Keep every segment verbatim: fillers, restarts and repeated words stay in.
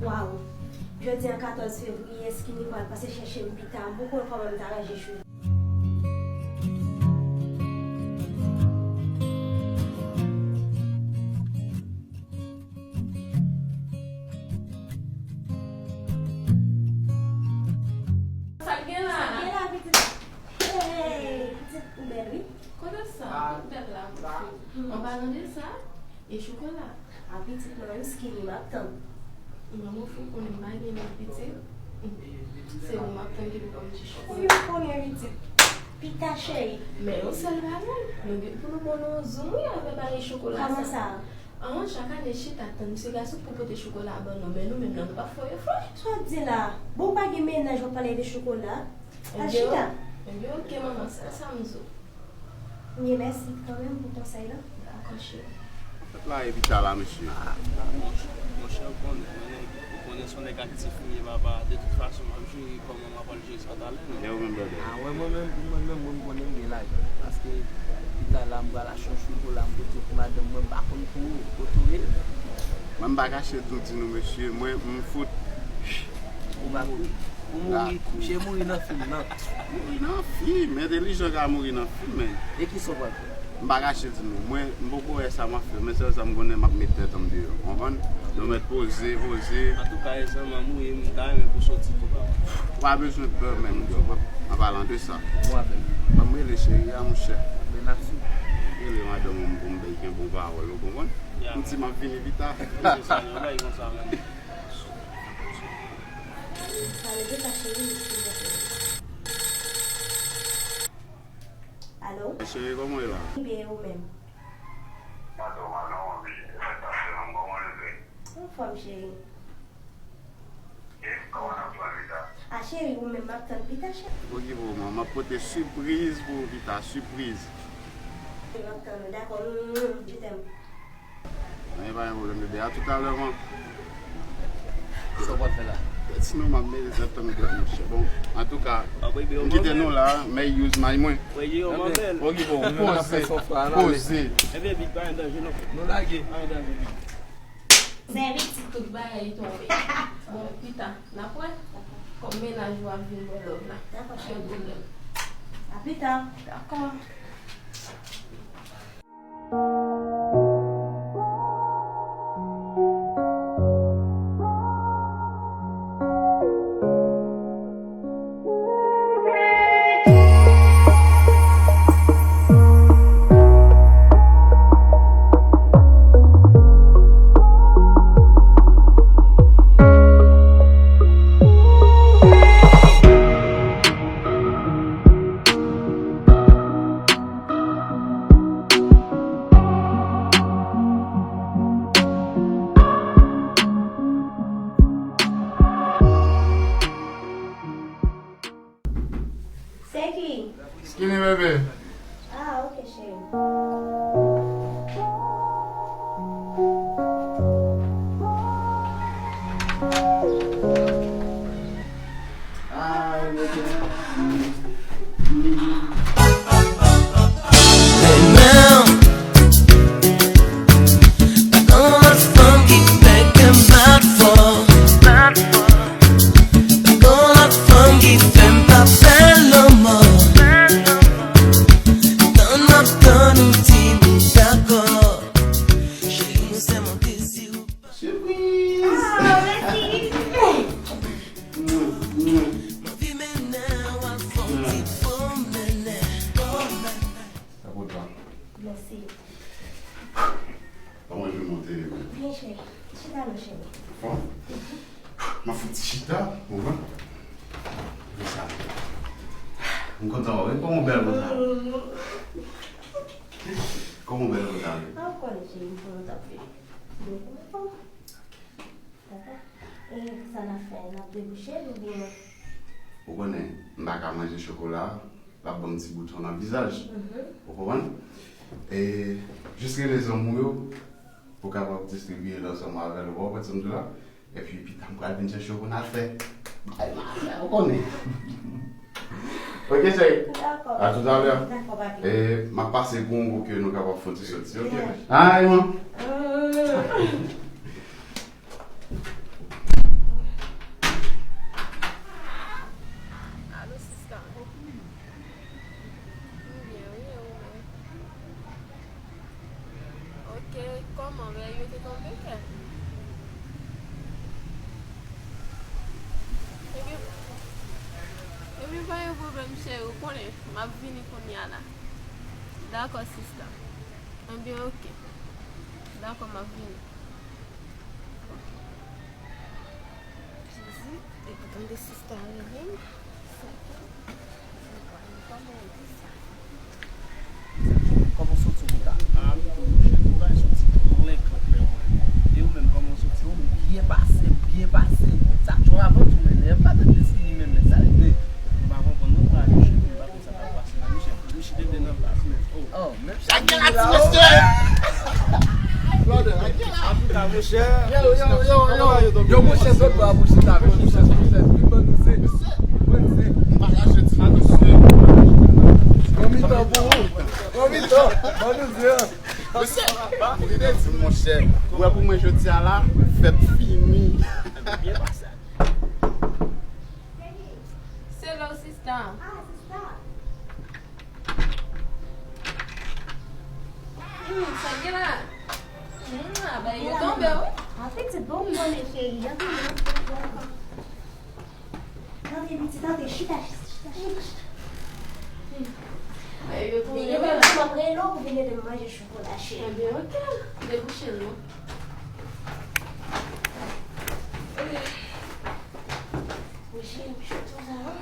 Waw! Jodi a katòz fevriye, Skinny pral pase chèche m pita. M poko wè kòman m ta ranje cheve. Sa k gen la? Sa k gen la, pitit? Hey, pitit, ou bèl, wi. Kote sa? Ou bèl la, pitit. An palan de sa, e chokola? A, pitit, mwen menm, Skinny, m ap tann. Mwen, mwen fou konnen m pa gen lòt pitit. Se ou m ap tann ki pou ban m ti chokola. Si m konnen, pitit. Pita, cheri. Men yon sèl bagay, nou gen pou nou bon nan yon zoom, wi, avè bagay chokola sa. Kòman sa? An, chak ane, chita, tann misye gason pou pote chokola ban nou, men nou menm nan, nou pa fè yon efò. Sa w di la? Bon, ou pa gen mennaj, w ap pale de chokola? Al chita. Ebyen, ok, manman, se sa m di w. Ebyen, mèsi kanmenm pou konsèy la. Dakò, cheri. Fèt la, epi ta la, mesye. Ah, monchè, monchè, ou konnen, mwen, ou konnen se yon nèg aktif m ye, papa. De tout fason, m ap jere kòman m ap al jere sa talè, non? E ou menm, brother? Ah, wè, mwen menm, pou mwen menm, mwen, m konnen m gen lajan. Paske, pita la, m pral achte yon chokola, m pote pou madanm mwen, m pa konn pou ou, kote w ye. Mwen, m pa kache di w, di nou, mesye, mwen, m fout. Ou pa kouri. Ou mouri, misye mouri nan fim nan. Mouri nan fim, entèlijan ka mouri nan fim, men. E kisa w pral fè? M pa kache di nou, mwen, m poko wè sa m ap fè, men sèl sa m konnen, m ap met tèt an m deyò, w konprann? Nou mèt poze, poze. Antouka, e zanmi m ou ye, m ta renmen pou soti tou, papa. Ou pa bezwen pè menm, yo, m ap, an palan de sa. Mwen avè m. Ban m rele cheri a, monchè. Men n ap sou. Rele madanm ou pou m bay gen bon pawòl, ou konprann? Ya. M di m ap vini pita. Konsa, yon bagay konsa menm. Pale de sa, cheri, m eksplike. Alo? Cheri, kòman w ye la? Byen, ou menm? Madanm, madanm, wi, sa k pase menm, kòman w leve? Anfòm, cheri. E, kòman n ap pran pita? A, cheri, ou menm, m ap tann pita, cheri. Okipe w, man, m ap pote sipriz pou ou pita, sipriz. M ap tann ou, dakò, mm, mm, je t'aime. Anyen pa gen pwoblèm, bebe. A toutalè, man. Sa w pral fè la? Sinon, m ap mele zèt tan m dwèt, monchè. Bon, antouka, m kite nou la, men use may mwen. Okipe w, poze, poze. Ebyen, Big, pa gen danje, non. Nou lage. Pa gen danje, Big. Sèvi ti tout bagay tonbe. Bon, pita, n ap wè. Kòm mennaj ou ap vin mwen love la. Dakò, cheri. Pa gen pwoblèm. A pita. Dakò. Se ki? Skinny bebe. Ah, ok, cheri. Renmen w. Pa gon lòt fanm ki fè kè m bat fò. Pa gon lòt fanm ki fè m pa fè lanmò. Tann m ap tann ou di m dakò. Cheri, mwen sèlman dezi w. Sipriz! Ah, mèsi! Mwen anvi mennen w al fè yon ti pwomennen. Sa kontan. Mèsi. Kòman jounen w te ye menm? Byen, cheri. Chita non, cheri. Fò? M ap fè yon ti chita, ou konprann? Konsa. M kontan wè w. Kòman w bèl konsa? Kòman w bèl konsa, wi? Ah, ou konnen, cheri, m kontan anpil. Dakò. E sa n ap fè? N ap debouche l oubyen? Ou konnen, m pa ka manje chokola, l ap ban m ti bouton nan vizaj. Mhm. Ou konprann? E jis rele zanmi w yo, pou w kapab distribiye l ansanm avè l, ou konprann sa m di w la? Epi pita m pral vin chèche w pou n al fè bagay m al fè, ou konnen. Ok, cheri. Dakò. A toutalè. Dakò, papi. E m ap pase pou w pou ke nou kapab fè yon ti soti, ok? Yeah. Ay, man. Mm. Yo te tonbe kè. Ebyen, ebyen, pa gen pwoblèm, cheri, ou konnen, m ap vini kounye a la. Dakò, sista. Ebyen, oke. Dakò, m ap vini. Jezi, epi tande sista renmen m. Kòman w soti ou la? Ah, m tou mouche, m bay soti klè, klè, klè, mwen. E ou menm, kòman w soti? Ou byen pase, m byen pase. Sa t yon avanti ou mennen, m pa tande Skinny menm, men sa l ye. M pa konprann non, m pa mouche, m pa konn sa k ap pase la, mouche. Mouche te nan plas, men, oh. Oh, men. Sa gen la, ti mesye! Brother, la gen la. Antouka, monchè. Yo, yo, yo, yo. Yo, monchè, zòt pa pou chita, men monchè, monchè, vin ban nou zen. Vin ban nou zen. M pa ka jwe ti mesye. Bon mitan pou ou. Bon mitan. Ban nou zen. Mesye, m te di, monchè, ou wè pou mwen jodi a la, fèt fini. Se lè w sista. Hmm, sa gen la? Hmm, a bay yo tonbe, wi. An pitit, bon, bon, men cheri, jan tonbe. Tande, pitit, tande, chita, chita, chita, chita. Hmm. Ay, yo tonbe, wi. Depi m ap rele w pou vin ede m manje chokola, cheri. Ebyen, oke. Debouche l non. Wi, cheri, m cho tou la, wi.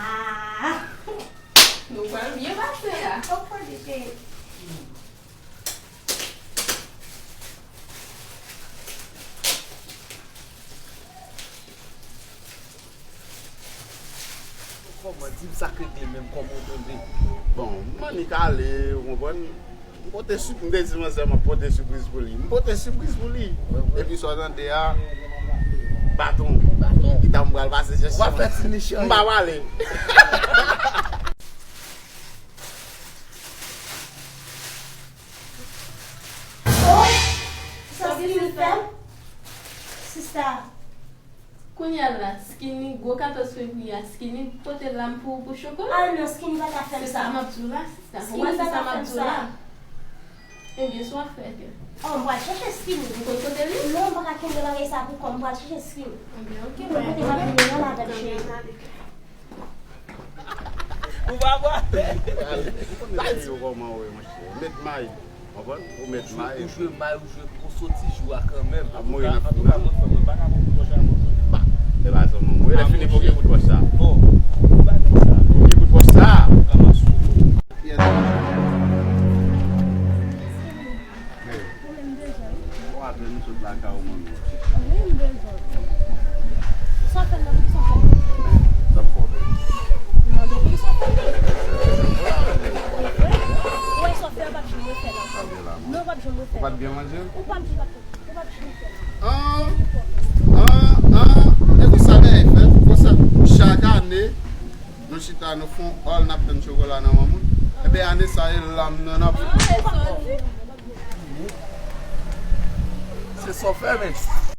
Ah! Nou pral byen pase la. Fòk pale, cheri. Kòman, di m sa k regle menm, kòman w tonbe? Bon, m annik ale, ou konprann? M pote sip-, m te di manzè m ap pote sipriz pou li. M pote sipriz pou li. Epi sa w tande a, baton. Baton. Ki ta m pral pase chèche. W ap fè ti Michel. M pa pale. Oh, sa Skinny fè m? Sista. Kounye a la, Skinny, gwo katòz fevriye a, Skinny pote lam pou, pou chokola. Ah non, Skinny pa ka fè m sa. Se sa m ap di w la, sista. Ou wè se sa m ap di w la. Ebyen, sa w ap fè, kè? Oh, m pral chèche Skinny. Ou konn kote l ye? Non, m pa ka kenbe bagay sa pou kò m, m pral chèche Skinny. Ebyen, oke, m kote m ap vini, ann avè m, cheri. Ou pa pral. Bay di yo kòman w ye, monchè. Ou met may. Konprann? Ou met may. Ou jwe may, ou jwe gwo soti jou a kanmenm. Ap mouri nan fou nan. Antouka, mwen, frè mwen, pa ka pran kout wòch la, mwen. Ba, e ba zanmi mwen. Lè fini, pou ki kout wòch sa? Bon. Ou pa di sa. Pou ki kout wòch sa? Ramas ou. Yes. Ou menm deja, wi. Ou apèn sot lakay ou, manmi. Wi, m bezwen. Sa w fè l la, poukisa w fè l? Sa m fè w menm? M mande poukisa w fè l. Ou wè sa w fè a p ap janm refè la. Non, w ap janm refè la. Ou pa t byen manje? Ou p ap janm, ou p ap janm refè la. An, an, an, e konsa bagay fèt, konsa. Chak ane, nou chita, nou fè yon hall, n ap tann chokola nan men moun. Enben, ane sa, e lam nan n ap. Se sa w fè, men.